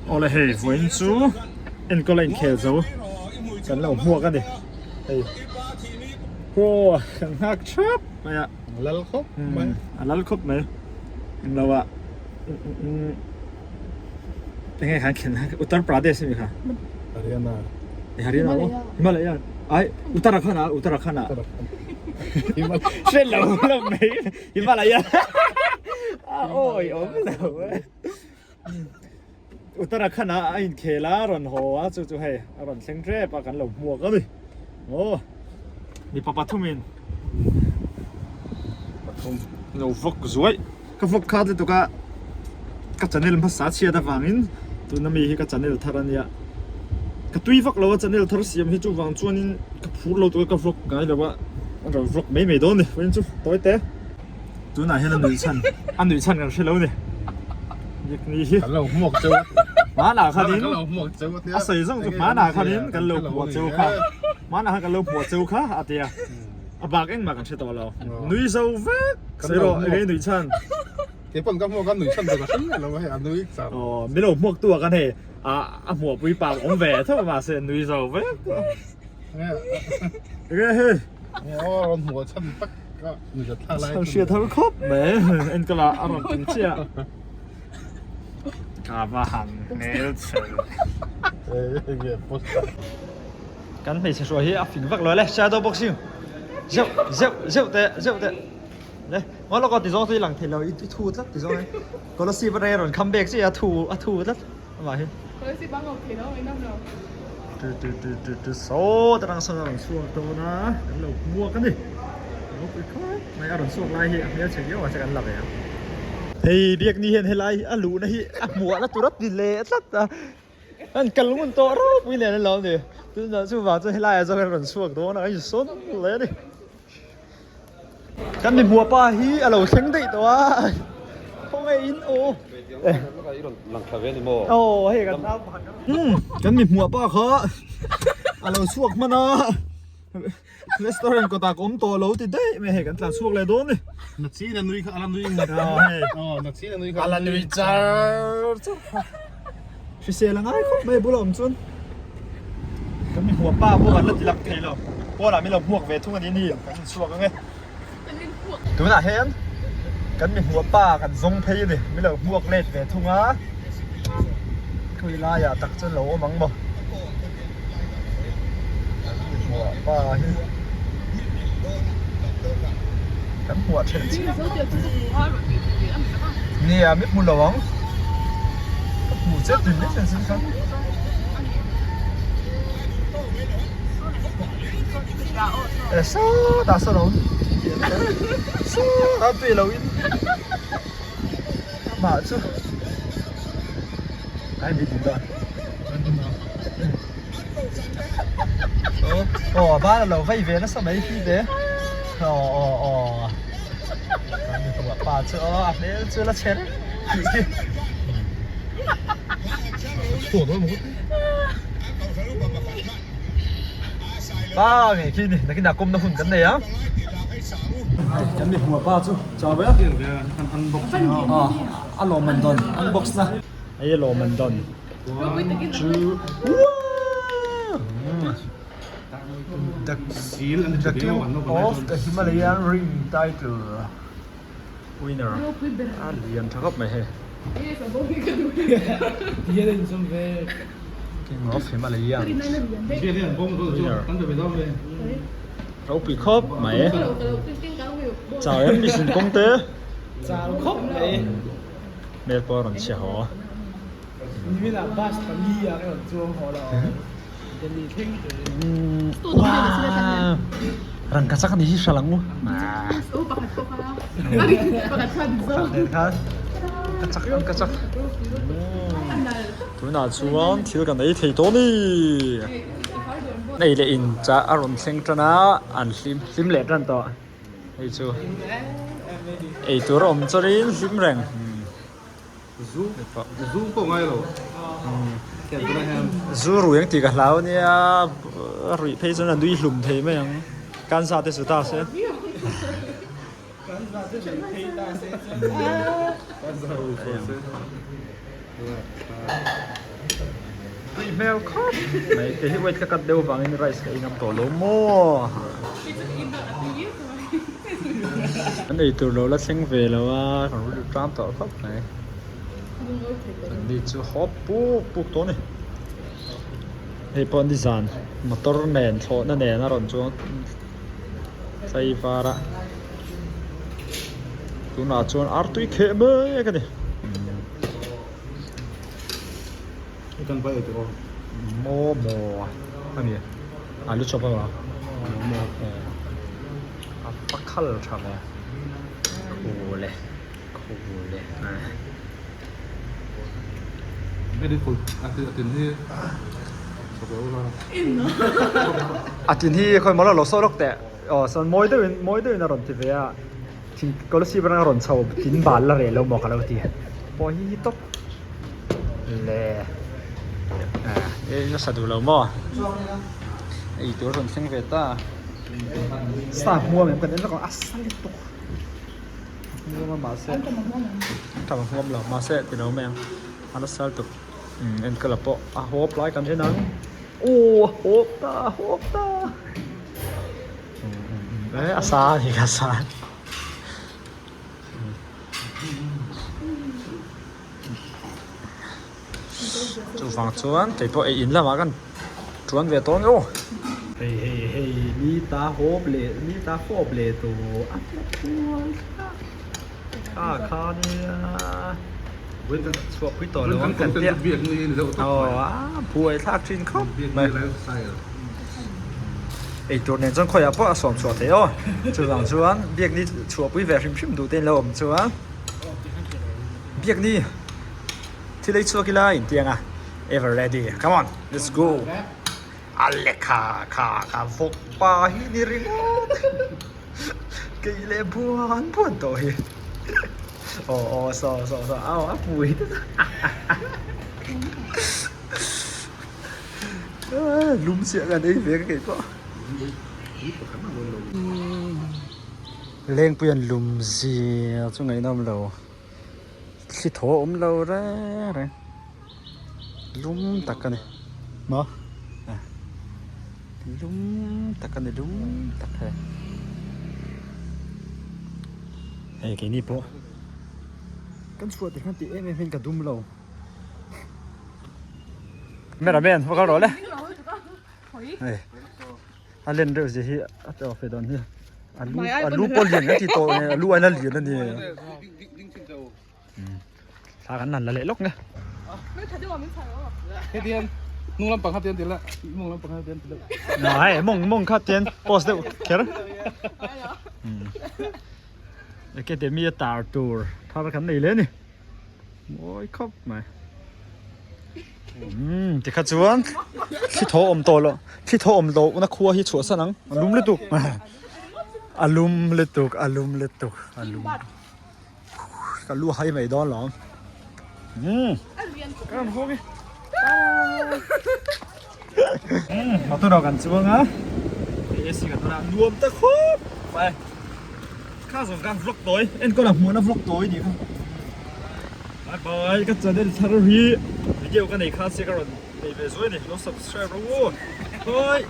Awle hei vawiin chu enkawl a inkhel zo kan lo hmuak a ni hei aw kan nghak thap mai a a lal khawp mai a lal khawp mai englo ah enge khan khen Uttar Pradesh ami kha Haryana Haryana maw Himalaya ai Uttarakhand ah Uttarakhand ah hre lo lo mai Himalaya a awi awm lo e. Uttarakhand ah a inkhel a rawn haw a chu chu hei a rawn thleng tep a kan lo hmuak a ni aw mipa pathumin pathum lo vawk zuaih ka vawk kha lutuk a ka channel hmasa chhiat avangin tuna mi hi ka channel thar a nia ka tui vak lo a channel thar siam hi chuvang chuanin ka phur lo tur a ka vlog ngai lo a a rawn vlog mai mai dawn a ni vawiin chu tawi te. Tunah hian a nuih chhan a nuih chhan kan hre lo ni. Ni hi. Kan lo hmuak cheu a. Hmanah khanin Kan lo hmuak cheu a tia. A sawi zawng chu hmanah khanin kan lo hmuah cheu kha. Hmanah khan kan lo hmuah cheu kha a tia. A bak engmah kan hre tawh lo. Nui zo vek. Sawi rawh enge nuih chhan. Kei pawn ka hmuak a nuih chhan tur ka hre miah lo a hei a nui char. Aw mi lo hmuak tu ah khan hei a hmuahpui pa awm ve tho mahse nui zo vek. Enge hei. Aw rawn hmuah chhan tak. Chhan hriat har khawp mai enkawl ah a rawn tum chiah ka va han hmel chhe kan hmeichhe hruai hi a fing vak lo le shadow boxing zeuh zeuh zeuh teh zeuh teh le ngaw lawk aw ti zawng chu i lang thei lo i thu tlat ti zawng hi kolasib atanga rawn come back chiah a thu a thu tlat. Amah hi. Policy bang awm thei lo in awm lo. Tu tu tu tu tu sawt atang sawn a rawn chhuak dawn a, kan lo hmuak a ni. Ropui khawp mai a rawn chhuak lai hi a hmelchhe viau mahse kan la ve ang. Hei biakni hian helai a luhna hi a hmuah na tur a ti leh tlat a, an kal ngun tawh ropui nen an lo ni. Tunah chuvang chuan helaiah zawk hian a rawn chhuak dawn a, a insawn leh a ni. Kan mi hmuah pa hi a lo thleng daih tawh a, khawngaih in aw. Aw hei kan nau pakhat kan mi hmuah pa kha a lo chhuak hman a, restaurant kawtah ka awm tawh lo ti daih mai hei kan tlan chhuak leh dawn a ni. Na chin a nui kha a la nui ngat na chin a nui kha a la nui char char kha. Hrisel a ngai khawp mai bula awm chuan kan mi hmuah pa pawh kan la ti lak thei lo pawnah min lo hmuak ve thung a ni ni kan inchhuak ang e tunah hian kan mi hmuah pa kan zawng phei a ni min lo hmuak let ve thung a khawi laiah tak chuan lo awm ang maw kan mi hmuah pa hi kan hmuah then chiah nia mi hmu lo ang. Ka hmu che tui mai chen sin kha. E sawtah sawn a awm sawtah tui lo in amah chu ai mi ding dawn aw a ban a lo vei ve nasa mai hi te aw aw aw kan mi hmuh pa chu aw a hmel chu la chhe reng. Ba ngei khi ni nakin ah kawmna hun kan nei a kan mi hmuh pa chu chaw ve a a lawm an dawn unbox na hei a lawm an dawn chu the king of the Himalayan ring title Winner a lian tha khawp mai hei. King of Himalaya winner ropui khawp mai chau em mi zin kawng te hmel pawh a rawn chhe haw. Rangka chak ani hi hral ang u. Ka chak ang ka chak. Tunah chuan thil kan ei thei tawh a ni. Nei leh in chah a rawn thleng tan a, an hlim hlim leh tan tawh. Hei chu ei tur a awm chuanin hlim reng. Zu zu pawh ngai lo Zu rui ang tih ka hlau ania a ruih phei chuan a nui hlum thei mai ang kanza te chu ta se Kanza rui sual se. hmel khawp mai. Kei hi weight ka cut deuh vangin rice ka ei ngam tawh lo maw? An ei tur lo la thleng ve lo a, kan rilru ṭam tawh khawp mai. An ni chu hawp puk puk tawh a ni. Hei pawh nizan motor nen thlawhna nen a rawn chuang tlai var a tunah chuan artui kheh mek a ni. Momo a ni alu chawp a momo a pakhal tha ve khule khule a tin hi khawi maw lo sawi lawk teh aw sawn mawi deuhin mawi deuhin a rawn ti ve a thing kolasib atanga rawn chho tin bal la reh lo maw ka lo ti pawh hi hi tawp le eh nasa duh lo maw ei tur a rawn thleng ve ta star hmuam em kan en lawk ang a sa lutuk hmuam a mahse tha hmuam lo mahse ti lo mai ang a nasa lutuk enkawl ah pawh a hawp lai kan en ang aw a hawp ta a hawp ta eh a sa a ni a sa. Chuvang chuan kei pawh ei in lamah kan tuan ve tawh ang aw. Hei hei hei ni ta hawp leh ni ta fawp leh tawh a kual thlak kha kha nia chhuah pui tawh lo ang kan tia aw a buai thlak thin khawp mai. Eitur nen chuan khawiah pawh a sawm chhuah theih aw. Chuvang chuan biakni chhuahpui ve hrim hrim duh te in lo awm chuan biakni thil ei chhuak ila in tiang a ever ready come on let's go a lekha kha kha vawk pa hi ni ringawt kei leh buan buan tawh hi aw aw saw saw saw aw a pui Lum chiah kan ei ve ka kei pawh. Lengpui an lum zia chu ngaihnawm lo. Thli thaw a awm lo reng reng. Lum tak a ni. Maw? Lum tak a ni lum tak hei. Hei keini pawh kan chhuah te khan ti em em hian ka dum lo. Mera men va kal rawh le hei a len reuh zia hi a tawk fe dawn hi a lu a lu pawh lian kan ti tawh nge a lu aina lian a ni thla kan han la leh lawk nge Nung lampang kha tian ti la mong lampang kha tian ti la hei mong mong kha tian post deuh kher academy a tar tur thar kan nei le ni Mawi khawp mai. Umm tikha chuan thli thaw awm tawh loh thli thaw awm loh na khua hi chhuah san ang a lum lutuk a lum lutuk a lum lutuk a lum ka lu hai mai dawn lo umm ka rawn hawng e umm motor ah kan chuang a AC kan hman a nuam ta khawp mai. Kha zawng khan vlog tawi enkawl a hmuhna vlog tawi nih kha. Bye bye ka channel thar hi video ka nei kha se ka rawn nei ve zuai a ni lo subscribe rawh u. Bye.